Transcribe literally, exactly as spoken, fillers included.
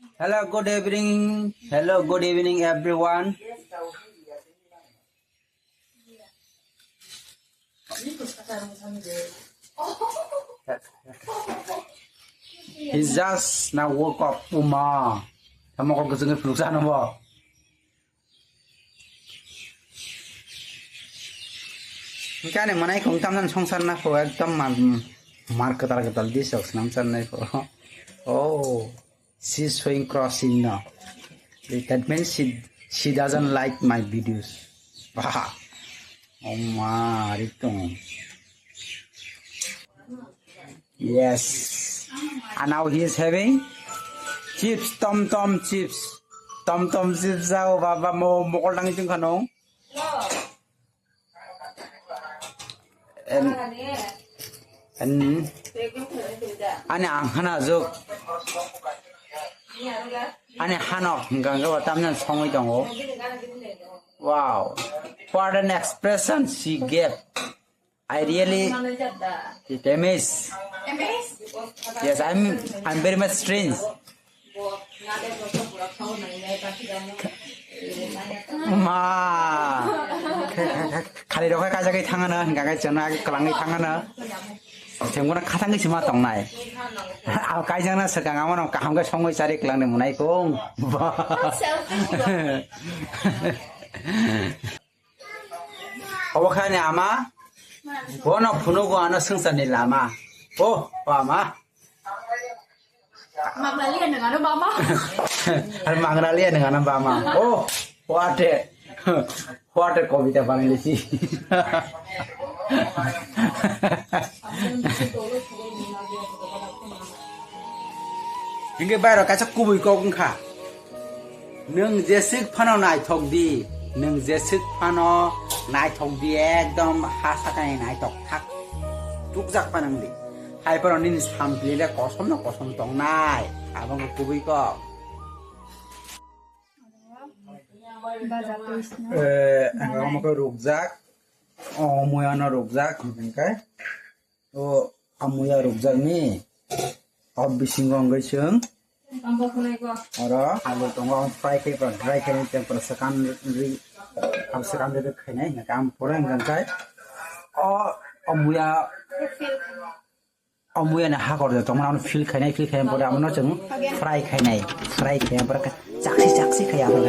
Hello, good evening. Hello, good evening, everyone. He just now woke up, Puma. Tamo ko kuchung phuluk sana bo. Kani manai kong tamnan songsar na ko ekdom mar, mar ketal ketal di sok snam san nai ko. Oh, she's showing crossing now. That means she, she doesn't like my videos. Bah. Oh ma, ritung. Yes. And now he is having chips, Tom Tom chips. Tom Tom chips jao baba mo mokol dang jing khanung. And, and ani ang khana juk. Ani hanok hingkang go tamna songwi tongo. Wow. What an expression she gave. I really it amazed. Yes, I'm I'm very much strange. Ma. Khali rokha kaja kai thangana, hingka kai chana kai kalangwi thangana. Thengmuna khatangwi sima tongnai. Al kaijana swkang amano kaham kai songwi chari kalangni munai kong. Obo khe ani ama, bono phunugo ano swngcharni lama. O, o ama. Manglaliya nang ano bama. Ar manglaliya nang ano bama. O, what a, what a kobita banai lisi. Hingke bairo kaisa kubui kok wngkha. Nwng jeswk phano naithok di, nwng jeswk phano naithok di, ekdom ha sakani naithok thak. Tukjak phano wng di. Hai phano nini sampli le kosom no kosom tongnai. Abo wngkha kubui kok. Baja paste no. Eh, ang omo khe rukjak. O muya no rukjak, hingke. O amuya rukjakni o bisingo wngwi chwng oro alu tongo, fry khe dry khe tei pura swkang ri, swkang ri khainai hingkhe ang pura wngkha khe o amuya, amuya ni hakor de tongmani ano feel khainai, feel khaina pore amo no chwng fry khainai, fry khaina pore khe chaksi chaksi khai abo.